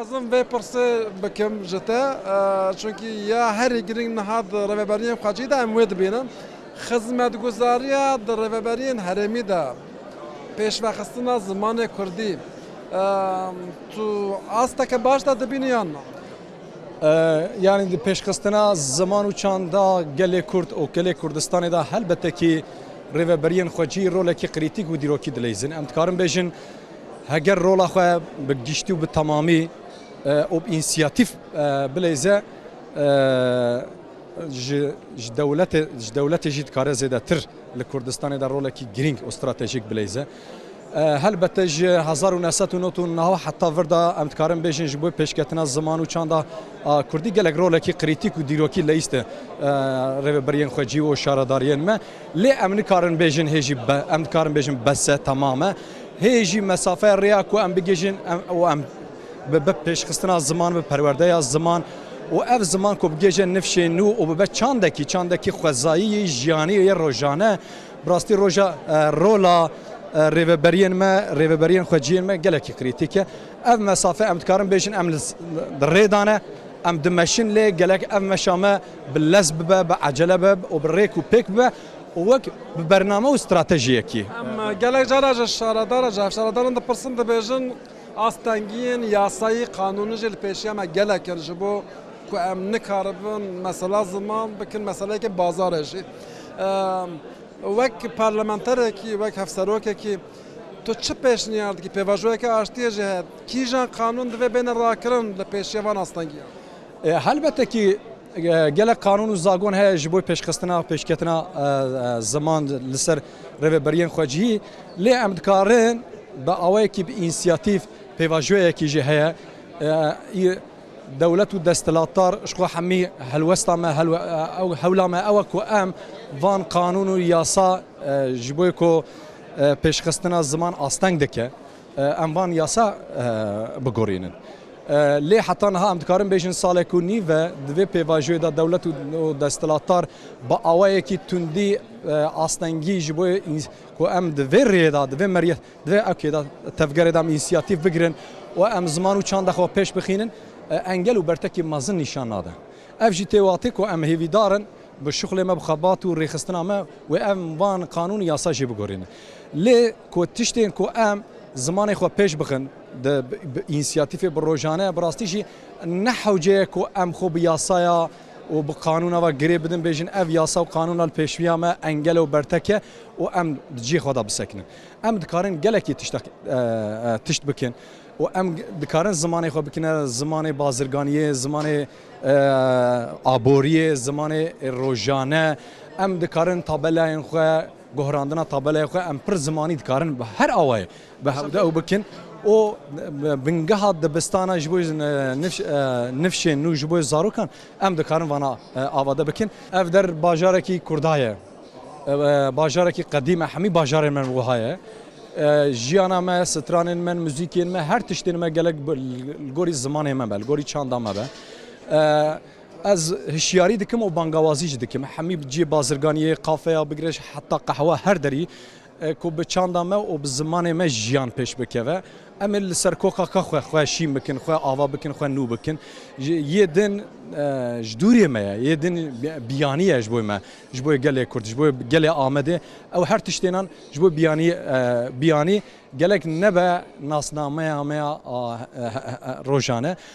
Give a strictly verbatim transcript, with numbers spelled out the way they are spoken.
Lazim vê pirsê bikim ji te, e, çunkî ya herî girîng niha di rêveberiyên xwecî de em wê dibînin. Xizmetguzariya di rêveberiyên herêmî de pêşvexistina zimanê kurdî, e, tu asteke baş de dibînî yan na? E, yanî di pêşxistina ziman û çanda gelê Kurd û gelê Kurdistanê de helbete kî rêveberiyên xwecî rolekî krîtîk û dîrokî dileyzin. Em dikarin bêjin, heger rola xwe bi giştî û bi temamî, e, û bi însiyatîf, e, bileyze, e, ji, ji dewletê, ji dewletê jî dikare zêdetir li Kurdistanê de rolekî girîng û stratejîk bileyze. E, helbete ji hezar û neh sed û nod û neh heta vir de em dikarin bêjin ji bo pêşketina ziman û çanda a kurdî gelek rolekî krîtîk û dîrokî leyîste, e, rêveberiyên xwecî û şaredariyên me. Lê em nikarin bêjin hê jî be-, em dikarin bêjin bes e, temam e. Hê jî mesafeya rêya ku em bigihîjin, em, û em bi, bi pêşxistina ziman, bi perwerdeya ziman û ev ziman ku bigihîje nifşê nû û bibe çandekî, çandekî xwezayî yê jiyanî yê rojane, bi rastî roja, e, rola, e, rêveberiyên me, rêveberiyên xweciyên me gelekî krîtîk e. Ev mesafe em dikarin bêjin em li s-, di rê de ne, em dimeşin lê gelek ev meşa me bi lez bibe, bi ecele bibe û bi rêk û pêk bibe û wek bi bername û stratejiyekî. Em gelek cara ji şaredara, ji hevşaredaran dipirsin, dibêjin astengiyên yasayî, qanûnî jî li pêşiya me gelek in ji bo ku em nikaribin mesela ziman bikin meseleyeke bazarê jî. Em, wek parlamenterekî, wek hevserokekî, tu çi pêşniyar dikî? Pêvajoyeke aştiyê jî heye. Kîjan qanûn divê bêne rakirin li pêşiya van astengiyan? E, helbete kî, e, gelek qanûn û zagon heye ji bo pêşxistina, pêşketina, e, e, ziman li ser rêveberiyên xwecihî. Lê em dikarin bi awayekî bi însiyatîf pêvajoyekî jî heye. E, î-, dewlet û desthilatdar ji xwe hemî helwesta me, helwe-, e, ew hewla me ew e ku em van qanûn û yasa, e, ji bo ku, e, pêşxistina ziman asteng dike. E, em van yasa, e, bigorînin. E, lê heta niha em dikarin bêjin salek û nîv e, di vê pêvajoyê de dewlet û, û desthilatdar bi awayekî tundî, e, astengî ji bo ins-, ku em di vê rêyê de, di vê meriyê, di vê ewkê de tevgerê de em însiyatîf bigirin û em ziman û çanda xwe pêş bixînin, e, engel û bertekî mezin nîşan nade. Ev jî tê watê ku em hêvîdar in, bi şuxlê me, bi xebat û rêxistina me wê em van qanûn û yasa jê bigorînin. Lê ku tiştên ku em zimanê xwe pêş bixin, di, bi, bi însiyatîfê, bi rojane, bi rastî jî ne hewce ye ku em xwe bi yasaya û bi qanûna ve girê bidin, bêjin ev yasa û qanûna li pêşviya me engel û bertek e û em di cihê xwe de bisekinin. Em dikarin gelekî tiştek, e, e, tişt bikin. û em dikarin zimanê xwe bikine zimanê bazirganiyê, zimanê, e, aboriyê, zimanê rojane. Em dikarin tabelayên xwe, guhrandina tabelayê xwe, em pir zimanî dikarin bi her awayê bi hewde ew bikin. Û bingeha dibistana ji bo, e, nifş-, e, nifşên nû ji bo zarokan em dikarin vana, e, avade bikin. Ev der bajarekî Kurda ye. E, bajarekî qedîm e, hemî bajarên me wiha ye. E, jiyana me, stranên me, muzîkên me, her tiştên me gelek bi, li gorî zimanê me be, li gorî çanda me be. E, ez hişyarî dikim û bangawazî jî dikim. Hemî cihê bazirganiyê, kafeya bigire heta qehwa her derî, e, ku bi çanda me û bi zimanê me jiyan pêş bikeve. Em ê li ser koka xwe, xwe şîn bikin, xwe ava bikin, xwe nû bikin. Ji, yê din, e, ji dûrê me ye, yê din bi-, biyanî ye ji bo me, ji bo gelê Kurd, ji bo gelê Amedê. Ew her tiştênan ji bo biyanî, e, biyanî gelek nebe nasnameya me ya, a, e, e, e, rojane.